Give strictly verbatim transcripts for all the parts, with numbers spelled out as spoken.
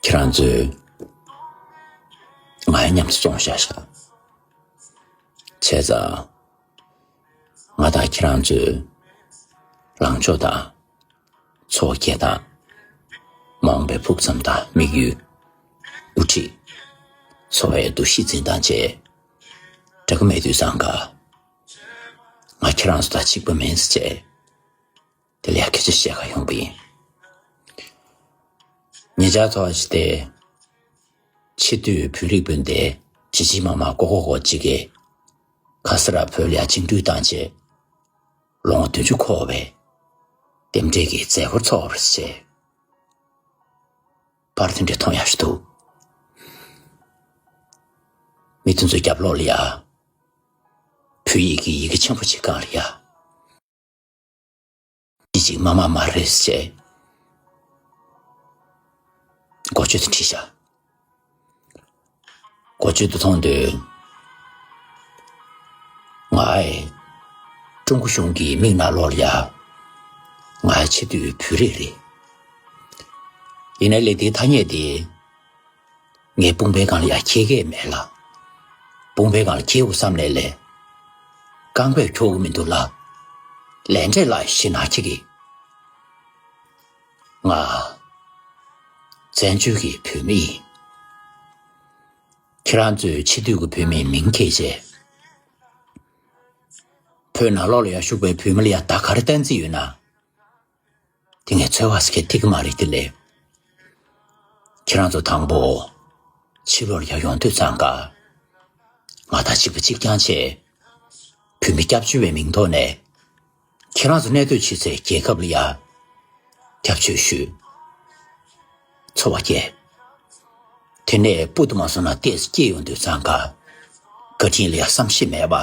ཁྱེད་རང་ཚོས་ང་ཡང་མཉམ་དུ་བཙོང་བཞག་ཤག་བྱས་ཙང་། ང་དང་ཁྱེད་རང་ཚོས་ལངས་ཕྱོགས་དང་། འཚོ་བ་སྐྱེལ་སྟངས། མ་འོངས་པའི་ཕུགས་བསམ་དང་དམིགས་ཡུལ། དབུ་ཁྲིད། འཚོ་བའི་འདུ་ཤེས་འཛིན་སྟངས་བཅས་འདྲ་གི་མེད་དུས་ཙང་ཀ། ང་ཁྱེད་རང་ཚོ་དང་གཅིག་པ་མིན་ཟེར་བྱས། དེ་ལས་སྐད་ཆ་བཤད་ག་ཡོང་པ་ཡིན། ཉེ་ཆར་ཚོགས་པ་ཞིག་སྟེ། ཕྱི་སྡོད་བོད་རིགས་སྤུན་ཟླའི་ཇི་ཇི་མ་མ་ཀོ་ཀོ་ཀོ་གཅིག་གིས། ཁ་ས་ར་བོད་ལ་ཡ་བཅིངས་འགྲོལ་བཏང་རྗེས། ལོ་ངོ་བདུན་ཅུ་འཁོར་བའི་རྟེན་འབྲེལ་གྱི་མཛད་སྒོར་ཚོགས་པར་བྱས། པར་དེ་འདྲ་མཐོང་ཡག་ཞིག་འདུག་མི་དེ་ཚོའི་རྒྱབ་ལོགས་ལ་ཡ། བོད་ཡིག་གི་ཡི་གེ་ཆེན་པོ་ཅིག་སྒང་ལ་ཡ། ཅི་ཅིག་མ་མ་མ་རེད་ཟེར། འགོ་བརྗོད་དུ་ཁྲིད་བཞག་འགོ་བརྗོད་དུ་མཐོང་དུས། ང་ཨེ། ཀྲུང་གོ་གཞུང་གི་མིག་ནང་ལོགས་ལ་ཡ། ང་ཨེ་ཕྱི་སྡོད་བོད་རིགས་རེད། ཡིན་ནའི་ལས་དེའི་ཐ་སྙད་དེ། ངའི་དཔུང་པའི་སྒང་ལ་ཡ་འཁྱེར་གྱི་མེད་ལ། དཔུང་པའི་སྒང་ལ་འཁྱེར་དགོས་བསམ་ནའི་ལས། རྐང་པས་འཁྱོག་གི་མི་འདུག་ལ། ལས་འབྲས་ལ་ཞེད་སྣང་སྐྱེ་གི། ང་། བཙན་བྱོལ་གྱི་བོད་མི་ཡིན། ཁྱེད་རང་ཚོས་ཕྱི་སྡོད་ཀྱི་བོད་མིའི་མིང་འཁྱེར་བྱས། བོད་ནང་ལོགས་ལ་ཡ་བཞུགས་པའི་བོད་མི་ལ་ཡ་ད་ག་རེ་བསྟན་རྩིས་ཡོད་ན། དེ་ངས་ཚོད་དཔག་ཟེར་མཁན་ཐིག་གི་མ་རེད་དེ་ལས། ཁྱེད་རང་ཚོ་དང་པོ། ཕྱི་ལོགས་ལ་ཡ་ཡོང་དུས་ཙང་ཀ། ང་དང་གཅིག་པ་གཅིག་རྐྱང་བྱས། བོད་མི་སྐྱབས་བཅོལ་བའི་མིང་ཐོག་ནས། ཁྱེད་རང་ཚོ་གནས་སྡོད་བྱེད་སའི་རྒྱལ་ཁབ་ལ་ཡ། སྐྱབས་བཅོལ་ཞུས། འཚོ་བ་སྐྱེལ། དེ་ནས་སྤུ་དུ་མ་སོང་ན་ཏོག་ཙམ་སྐྱེས་ཡོང་དུས་ཙང་ཀ། བཀའ་དྲིན་ལ་ཡ་བསམ་ཤེས་མེད་པ།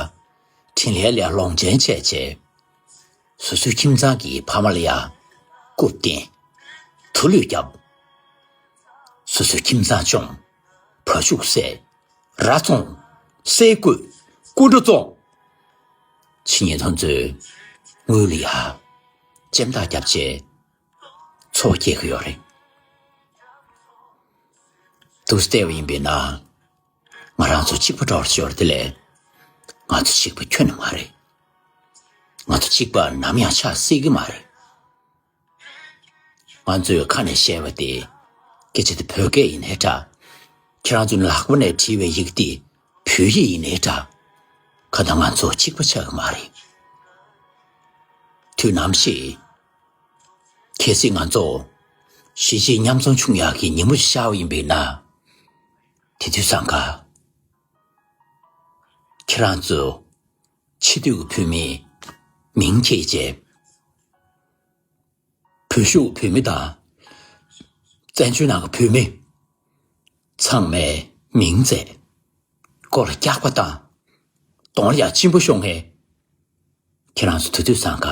འཕྲིན་ལས་ལ་ཡ་ལོངས་སྤྱོད་བྱས་བྱས། སོ་སོའི་ཁྱིམ་ཚང་གི་ཕ་མ་ལ་ཡ། རྐུབ་བསྟན། དུ་ལུས་བརྒྱབ། སོ་སོའི་ཁྱིམ་ཚང་སྐྱོང་། བ་ཕྱུགས་བསད། ར་བཙོང་། སེ་བརྐོས། སྐུ་འགྲོ་བཙོང་། ཕྱི་ཉིན་ཐོན་ཚོས་དངུལ་ལ་ཡ། ལྕེམ་ཐག་བརྒྱབ་བྱས། འཚོ་བ་སྐྱེལ་གི་ཡོད་རེད། དུས་བལྟས་པ་ཡིན་པས་ན། ང་རང་ཚོ་གཅིག་པ་འདྲ་བོ་ཞིག་ཡོད་རེད་དེ་ལས། ང་ཚོ་གཅིག་པ་ཁྱོན་ནས་མ་རེད། ང་ཚོ་གཅིག་པ་ནམ་ཡང་ཆགས་སྲིད་ཀྱི་མ་རེད། ང་ཚོས་ཁ་ནས་བཤད་པ་དེ། སྐད་ཆ་དེ་བོད་སྐད་ཡིན་ནའི་འདྲ། ཁྱེད་རང་ཚོའི་ལག་པ་ནས་བྲིས་པའི་ཡི་གེ་དེ་བོད་ཡིག་ཡིན་ནའི་འདྲ། ཁ་དང་ང་ཚོ་གཅིག་པ་ཆགས་ཀྱི་མ་རེད། དུས་ནམ་ཞིག་གལ་སྲིད་ང་ཚོ་གཞིས་བྱེས་མཉམ་འཛོམས་བྱུང་ཡག་གི་ཉིན་མོ་ཞིག་ཤར་བ་ཡིན་པས་ན། དེ་དུས་ཙང་ཀ། ཁྱེད་རང་ཚོ་ཕྱི་སྡོད་ཀྱི་བོད་མིའི་མིང་འཁྱེར་བྱས། བོད་ཤུགས་བོད་མི་དང་། བཙན་བྱོལ་ནང་གི་བོད་མི། ཚང་མའི་མིང་བརྩད། མགོ་ལ་སྐྱག་པ་བཏང་། གདོང་ལ་ཡ་གཅིན་པ་ཤོར་མཁན། ཁྱེད་རང་ཚོ་དེ་དུས་ཙང་ཀ།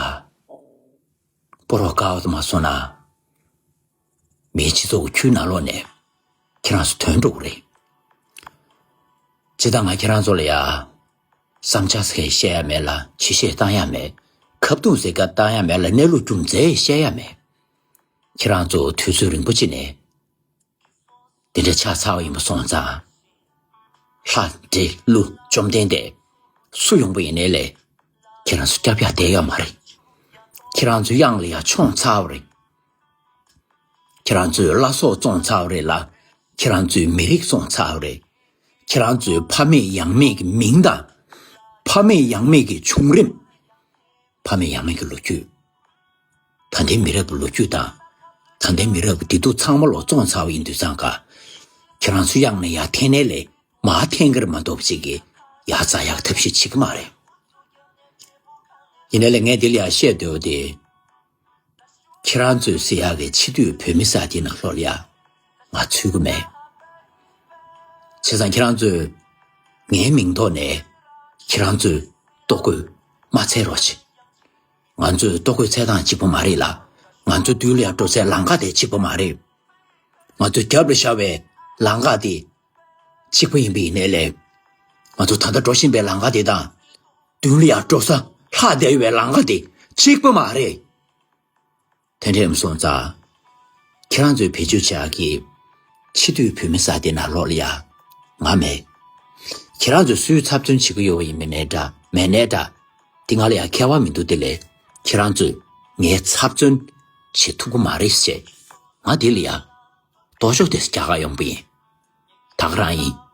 སྤོ་རོག་དཀའ་བ་དུ་མ་སོང་ན། མིའི་སྤྱི་ཚོགས་ཀྱི་ཁྱོན་ནང་ལོགས་ནས་ཁྱེད་རང་ཚོ་ཐོན་འགྲོ་གི་རེད། ཇི་ལྟར་ང་ཁྱེད་རང་ཚོ་ལ་ཡ། བསམ་འཆར་ཟེར་མཁན་བཤད་ཡ་མེད་ལ་ཇུས་བཤད་བཏང་ཡ་མེད། ཁ་བརྡུང་ཟེར་མཁན་བཏང་ཡ་མེད་ལ་གནས་ལུགས་རྒྱུ་མཚན་བཤད་ཡ་མེད། ཁྱེད་རང་ཚོ་དུས་ཚོད་རིང་པོ་ཅིག་ནས། དེ་འདྲ་ཆགས་ཚར་བ་ཡིན་པ་སོང་ཙང་། ལྷ་འདྲེ་ཀླུ་བཅོམ་ལྡན་འདས། སུ་ཡོང་པ་ཡིན་ནའི་ལས། ཁྱེད་རང་ཚོ་སྐྱབས་ཡ་བསྡད་ཡོད་མ་རེད། ཁྱེད་རང་ཚོ་གཡང་ལ་ཡ་མཆོངས་ཚར་བ་རེད། ཁྱེད་རང་ཚོས་བླ་སྲོག་བཙོང་ཚར་བ་རེད་ལ། ཁྱེད་རང་ཚོའི་མི་རིགས་བཙོང་ཚར་བ་རེད། ཁྱེད་རང་ཚོའི་ཕ་མེས་ཡང་མེས་ཀྱི་མིང་དང་། ཕ་མེས་ཡང་མེས་ཀྱི་བྱུང་རིམ། ཕ་མེས་ཡང་མེས་ཀྱི་ལོ་རྒྱུས། ད་ལྟའི་མི་རབས་ཀྱི་ལོ་རྒྱུས་དང་། ད་ལྟའི་མི་རབས་ཀྱི་བདེ་སྡུག་ཚང་མ་ལོ་བཙོང་ཚར་བ་ཡིན་དུས་ཙང་ཀ། ཁྱེད་རང་ཚོ་གཡང་ནས་ཡར་འཐེན་ནའི་ལས་མར་འཐེན་གྱི་རེད་མ་གཏོགས་ཅིག་གི་ཡར་འཛེག་ཡག་ཐབས་ཤེས་བྱེད་ཀྱི་མ་རེད། ཡིན་ནའི་ལས་ངས་འདི་ལ་ཡ་བཤད་འདོད་པ་དེ། ཁྱེད་རང་ཚོས་ཟེར་ཡག་གི་ཕྱི་སྡོད་བོད་མི་ས་དེ་ནང་ལོགས་ལ་ཡ་ང་ཚུད་ཀྱི་མེད། བྱས་ཙང་ཁྱེད་རང་ཚོས་ངའི་མིང་ཐོག་ནས་ཁྱེད་རང་ཚོས་ལྟོ་གོས་མ་འཚལ་རོགས་བྱེད། ང་ཚོས་ལྟོ་གོས་འཚལ་སྟངས་གཅིག་པ་མ་རེད་ལ། ང་ཚོ་མདུན་ལ་ཡ་འགྲོ་སའི་ལམ་ཁ་དེ་གཅིག་པ་མ་རེད། ང་ཚོ་རྒྱབ་ལ་ཤར་བའི་ལམ་ཁ་དེ་གཅིག་པ་ཡིན་པ་ཡིན་ནའི་ལས། ང་ཚོ་ད་ལྟ་འགྲོ་བཞིན་པའི་ལམ་ཁ་དེ་དང་། མདུན་ལ་ཡ་འགྲོ་ས་ལྷག་བསྡད་ཡོད་པའི་ལམ་ཁ་དེ་གཅིག་པ་མ་རེད། དེ་འདྲ་ཡིན་སོང་ཙང་། ཁྱེད་རང་ཚོས་བེད་སྤྱོད་བྱ་གི། ཕྱི་སྡོད་བོད་མི་ས་དེ་ནང་ལོགས་ལ་ཡ། ང་མེད། ཁྱེད་རང་ཚོས་སུའི་ཚབ་མཚོན་བྱེད་ཀྱི་ཡོད་པ་ཡིན་མིན་ནའི་འདྲ་མེད་ནའི་འདྲ། དེ་ང་ལ་ཡ་ཁྱད་པར་མི་འདུག་དེ་ལས་ཁྱེད་རང་ཚོས་ངའི་ཚབ་མཚོན་བྱེད་ཐུབ་ཀྱི་མ་རེད་ཟེར། ང་དེ་ལ་ཡ་ལྟོ་ཤོག་དེ་རྒྱག་ག་ཡོང་པ་ཡིན། ད་ག་རང་ཡིན།